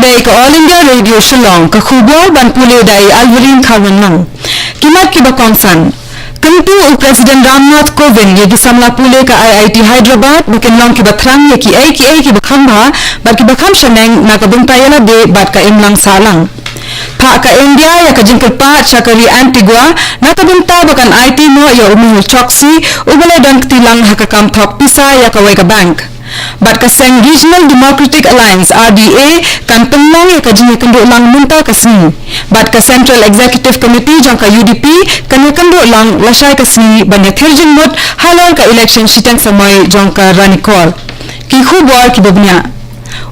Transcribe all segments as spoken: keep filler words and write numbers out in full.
Ka All India Radio Shillong, ka khubor ban pule da i Alvarin Kharwanlang. Ki mat kiba kongsan. Kyntu u President Ram Nath Kovind ïa ki samla pule ka I I T Hyderabad ba kin long kiba thrang ïa kiei kiei kiba kham bha bad kiba kham shaneng na ka bynta ïa lade bad ka imlang sahlang. Phah ka India ïa ka jingkyrpad sha ka ri Antigua na ka bynta ba kan aiti noh ïa u Mehul Choksi uba la don kti lang ha ka kam thok pisa ïa kawei ka bank. Bad ka seng Regional Democratic Alliance, R D A, kan pynlong ïa ka jingïakynduh lang mynta ka sngi. Bad ka Central Executive Committee jong ka U D P kan ïakynduh lang lashai ka sngi ban ïathir jingmut halor ka election shiteng samoi jong ka Ranikor. Ki khubor kiba bniah.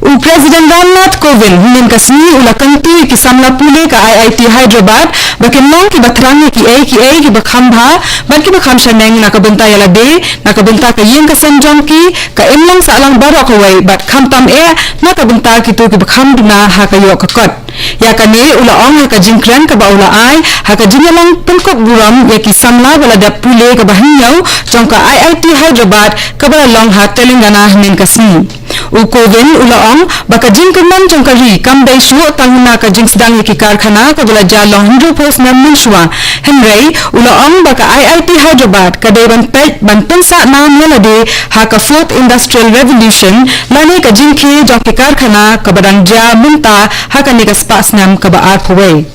U President Ram Nath Kovind hynnin ka sngi u la kyntu ïa ki samla pule ka I I T Hyderabad ba kin long kiba thrang ïa kiei kiei kiba kham bha bad kiba kham shaneng na ka bynta ïa lade, na ka bynta ka ïing ka sem jong ki, ka imlang sahlang baroh kawei bad khamtam eh na ka bynta kito kiba kham duna ha ka ïoh ka kot. Ïa kane u la ong ha ka jingkren kaba u la ai ha ka jingïalang pynkup burom ïa ki samla ba la dep pule kaba hynñiew jong ka I I T Hyderabad kaba la long ha Telangana hynnin ka sngi. U Kovind u la ong ba ka jingkyrmen jong ka ri kam dei shuh tang na ka jingsdang ïa ki karkhana kaba la jia long hynriewphew snem mynshuwa. Hynrei u la ong ba ka I I T Hyderabad ka dei ban peit ban pynsah nam ïa lade ha ka Fourth Industrial Revolution lane ka jingkhie jong ki karkhana kaba dang jia mynta ha kane ka spah snem kaba arphew wei.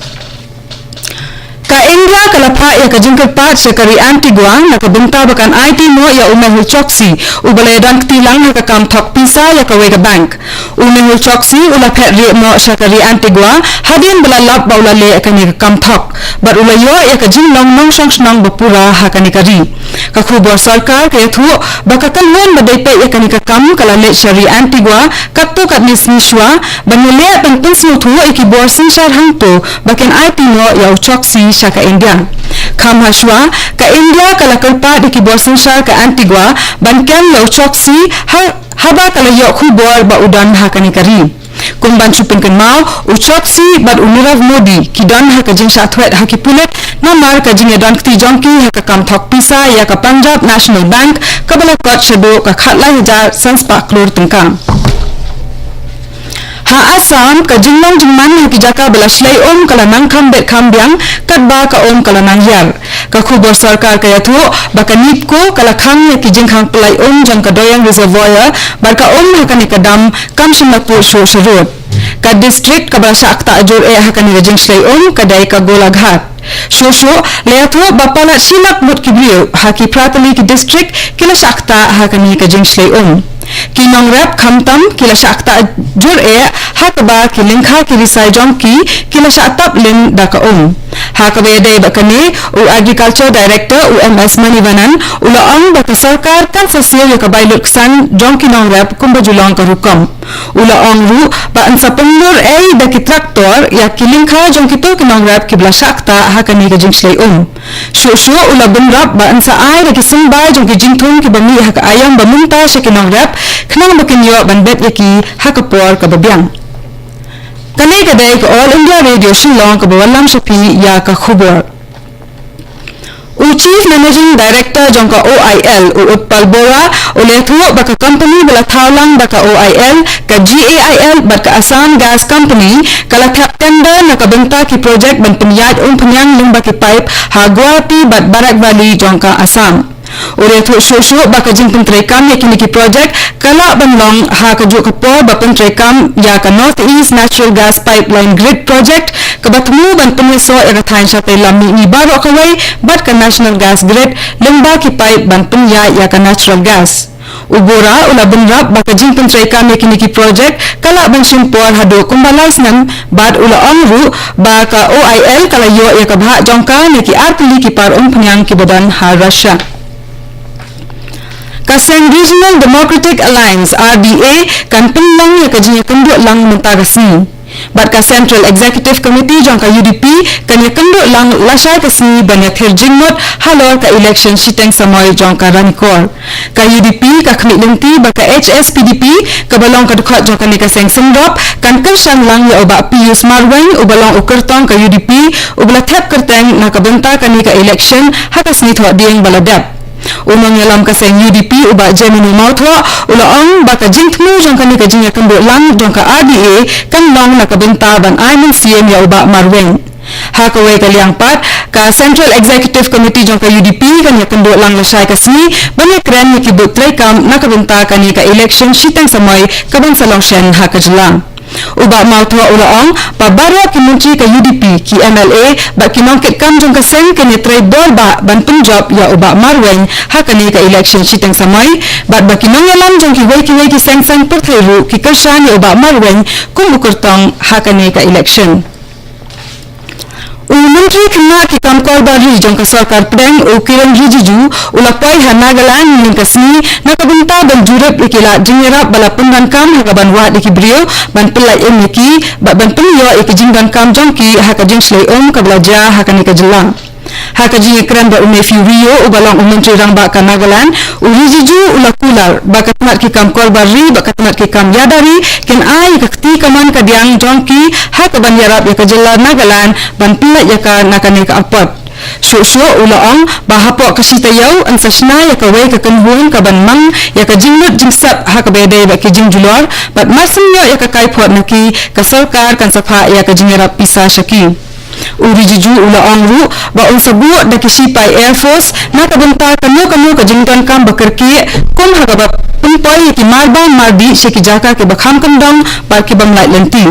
Ka India ka la phah ïa ka jingkyrpad sha ka ri Antigua na ka bynta ba kan aiti noh ïa u Mehul Choksi uba la ïadon kti lang ha ka kam thok pisa ïa kawei ka bank. U Mehul Choksi u la phet rieh noh sha ka ri Antigua hadien ba la lap ba u la leh ïa kane ka kam thok bad u la ïoh ïa ka jinglong nongshong shnong ba pura ha kane ka ri. Ka khubor sorkar ka ïathuh ba ka kynhun ba dei peit ïa kane ka kam ka la leit sha ri Antigua katto katne sngi shuwa ban ïaleh ban pynsngewthuh ïa ki bor synshar hangto ba kin aiti noh ïa u Choksi sha ka India. Kham ha shuwa ka India ka la kyrpad ïa ki bor synshar ka Antigua ban kem ïa u Choksi ha haba ka la ïoh khubor ba u don ha kane ka ri. Kum ban shu pynkynmaw, u Choksi bad u Nirav Modi ki don ha ka jingshah thwet ha ki pulit namar ka jingïadon kti jong ki ha ka kam thok pisa ïa ka Punjab National Bank kaba la kot shaduh ka khatlai hajar san spah klur tyngka. Ha Assam ka jinglong jingman ha ki jaka ba la shlei um ka la nang kham beit kham biang katba ka um ka la nang hiar. Ka khubor sorkar ka ïathuh ba ka NEEPCO ka la khang ïa ki jingkhang pynlait um jong ka Doyang Reservoir bad ka um ha kane ka dam kam shym la pud shuh sharud. Ka district kaba la shah ktah jur eh ha kane ka jingshlei um ka dei ka Golaghat. Shuh shuh la ïathuh ba palat shi lak ngut ki briew ha ki phra tylli ki district ki la shah ktah ha kane ka jingshlei um. Ki nongrep khamtam ki la shah ktah jur eh ha kaba ki lyngkha ki risai jong ki ki la shah tap lin da ka um. Ha kaba ïadei bad kane, u Agriculture Director u M S Manivannan u la ong ba ka sorkar kan sa siew ïa ka bai lut ksan jong ki nongrep kumba ju long ka rukom. U la ong ruh ba yn sa pynlur ei da ki tractor ïa ki lyngkha jong kito ki nongrep kiba la shah ktah ha kane ka jingshlei um. Shuh shuh u la bynrap ba yn sa ai da ki symbai jong ki jingthung kiba mih ha ka aïom ba mynta sha ki nongrep khnang ba kin ïoh ban bet ïa ki ha ka por kaba biang. Kane ka dei ka All India Radio Shillong kaba wallam sha phi ïa ka khubor. U Chief Managing Director jong ka O I L, u Utpal Bora, u la ïathuh ba ka company ba la thaw lang da ka O I L, ka G A I L bad ka Assam Gas Company ka la thep tender na ka bynta ki project ban pynïaid umphniang lyngba ki pipe ha Guwahati bad Barak Valley jong ka Assam. U la ïathuh shuh shuh ba ka jingpyntreikam ïa kine ki project ka lah ban long ha kajuh ka por ba pyntreikam ïa ka North East Natural Gas Pipeline Grid Project kaba thmu ban pynïasoh ïa ka thaiñ shatei lam mihngi baroh kawei bad ka National Gas Grid lyngba ki pipe ban pynïaid ïa ka natural gas. U Bora u la bynrap ba ka jingpyntreikam ïa kine ki project ka lah ban shim por haduh kumba lai snem bad u la ong ruh ba ka O I L ka la ïoh ïa ka bhah jong ka na ki artylli ki par umphniang kiba don ha Russia. Ka seng Regional Democratic Alliance, R D A, kan pynlong ïa ka jingïakynduh lang mynta ka sngi. Bad ka Central Executive Committee jong ka U D P kan ïakynduh lang lashai ka sngi ban ïathir jingmut halor ka election shiteng samoi jong ka Ranikor. Ka U D P ka khmih lynti ba ka H S P D P kaba long ka dkhot jong kane ka seng synrop kan kyrshan lang ïa u Bah Pius Marwein uba long u kyrtong ka U D P uba la thep kyrteng na ka bynta kane ka election ha ka sngi Thohdieng ba la dep. U nongïalam ka seng U D P u Bah Jemino Mawthoh u la ong ba ka jingthmu jong kane ka jingïakynduh lang jong ka R D A kan long na ka bynta ban ai mynsiem ïa u Bah Marwein. Ha kawei ka liang pat, ka Central Executive Committee jong ka U D P kan ïakynduh lang lashai ka sngi ban ïakren ïa ki buit treikam na ka bynta kane ka election shiteng samoi ka ban sa long shen ha ka jylla. U Bah Mawthoh u la ong ba baroh ki myntri ka U D P, ki M L A bad ki nongkitkam jong ka seng kin ïatrei bor bha ban pynjop ïa u Bah Marwein ha kane ka election shiteng samoi, bad ba ki nongïalam jong kiwei kiwei ki seng saiñ pyrthei ruh ki kyrshan ïa u Bah Marwein kum u kyrtong ha kane ka election. U Myntri Khynnah ki Kam Korbar Ri jong ka Sorkar Pdeng, u Kiren Rijiju, u la poi ha Nagaland mynne ka sngi na ka bynta ban jurip ïa ki lad jingïarap ba la pyndonkam ha ka ban wad ïa ki briew, ban pyllait im ïa ki bad ban pynïoh ïa ki jingdonkam jong ki ha ka jingshlei um kaba la jia ha kane ka jylla. Ha ka jingïakren bad u Nephew Rio uba long u Myntri Rangbah ka Nagaland, u Rijiju u la kular ba ka tnat ki kam korbar ri bad ka tnat ki kam ïada ri kin ai ïa ka kti kamon kadiang jong ki ha ka ban ïarap ïa ka jylla Nagaland ban pyllait ïa ka na kane ka apot. Shuh shuh u la ong ba hapoh ka shi taïew yn sa shna ïa kawei ka kynhun ka ban mang ïa ka jingmut jingsep ha kaba ïadei bad ki jingjulor bad mar syn ïoh ïa ka kaiphod na ki, ka sorkar kan sa phah ïa ka jingïarap pisa sha ki. U Rijiju u la ong ruh ba un sa buh da ki shipai Air Force na ka bynta kano kano ka jingdonkam ba kyrkieh, kum ha kaba pynpoi ïa ki marbam mardih sha ki jaka kiba kham kyndong bad ki bym lait lynti.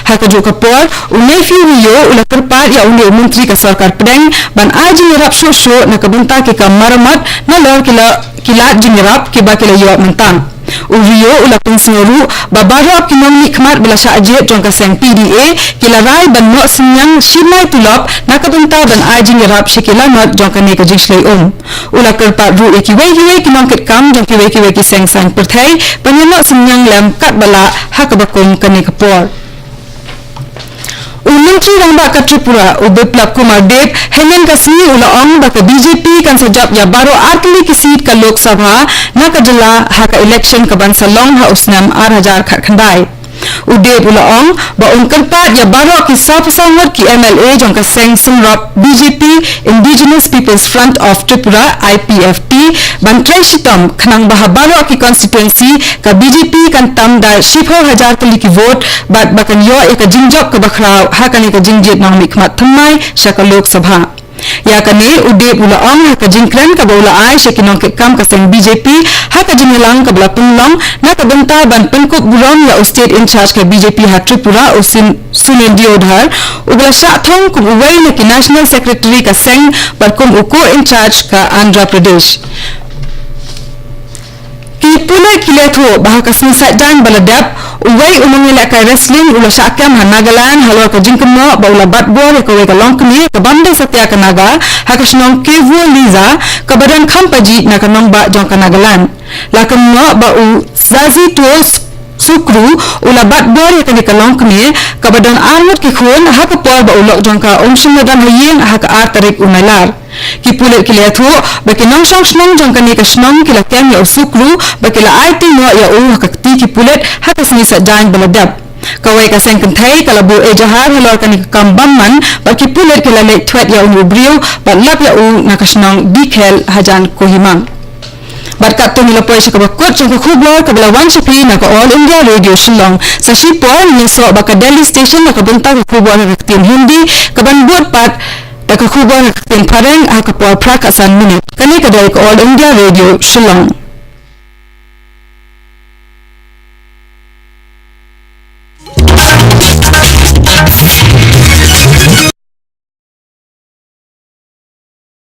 Ha kajuh ka por, u Nephew Rio u la kyrpad ïa une u Myntri ka Sorkar Pdeng ban ai jingïarap shuh shuh na ka bynta ki kam maramot nalor ki la, ki lad jingïarap kiba ki la ïoh mynta. U Rio u la pynsngew ruh ba baroh ki nongmihkhmat ba la shah jied jong ka seng P D A ki la rai ban noh synñiang shi bnai tulop na ka bynta ban ai jingïarap sha ki lanot jong kane ka jingshlei um. U la kyrpad ruh ïa kiwei kiwei ki nongkitkam jong kiwei kiwei ki seng saiñ pyrthei ban ïa noh synñiang lem katba lah ha kaba kum kane ka por. U Myntri Rangbah ka Tripura, u Biplab Kumar Deb, hynnin ka sngi u la ong ba ka B J P kan sa jop ïa baroh ar tylli ki seat ka Lok Sabha na ka jylla ha ka election ka ban sa long ha u snem ar hajar khatkhyndai. U Deb u la ong ba un kyrpad ïa baroh ki sawphew saw ngut ki M L A jong ka seng symrop B J P, Indigenous People's Front of Tripura, I P F T, ban trei shitom khnang ba ha baroh ki constituency ka B J P kan tam da shiphew hajar tylli ki vote bad ba kan ïoh ïa ka jingjop kaba khraw ha kane ka jingjied nongmihkhmat thymmai sha ka Lok Sabha. Ïa kane u Deb u la ong ha ka jingkren kaba u la ai sha ki nongkitkam ka seng B J P ha ka jingïalang kaba la pynlong na ka bynta ban pynkup burom ïa u state in charge ka B J P ha Tripura, u Sin Sunendeo Dhar, uba la shah thung kum uwei na ki National Secretary ka seng bad kum u co-in-charge ka Andhra Pradesh. Ki pulit ki la ïathuh ba ha ka sngi Saitjaiñ ba la dep, uwei u nongïalehkai wrestling u la shah kem ha Nagaland halor ka jingkynnoh ba u la bat bor ïa kawei ka longkmie ka bym dei satia ka Naga ha ka shnong Kevo Liza kaba don kham pajih na ka nongbah jong ka Nagaland. La kynnoh ba u Zazi Tos Sukru u la bat bor ïa kane ka longkmie kaba don ar ngut ki khun ha ka por ba u lok jong ka um shym la don ha ïing ha ka ar tarik u Nailar. Ki pulit ki la ïathuh ba ki nongshong shnong jong kane ka shnong ki la kem ïa u Sukru bad ki la aiti noh ïa u ha ka kti ki pulit ha ka sngi Saitjaiñ ba la dep. Kawei ka seng kynthei ka la buh ejahar halor kane ka kam bymman bad ki pulit ki la leit thwet ïa une u briew bad lap ïa u na ka shnong Dikhel hajan Kohima. Bad katto ngi la poi sha kaba kut jong ka khubor kaba la wan sha phi na ka All India Radio Shillong. Sa shipor ngin ïasoh bad ka Delhi Station na ka bynta ka khubor ha ka ktien Hindi, ka ban bud pat da ka khubor ha ka ktien Phareng ha ka por phra khatsan minit. Kane ka dei ka All India Radio Shillong.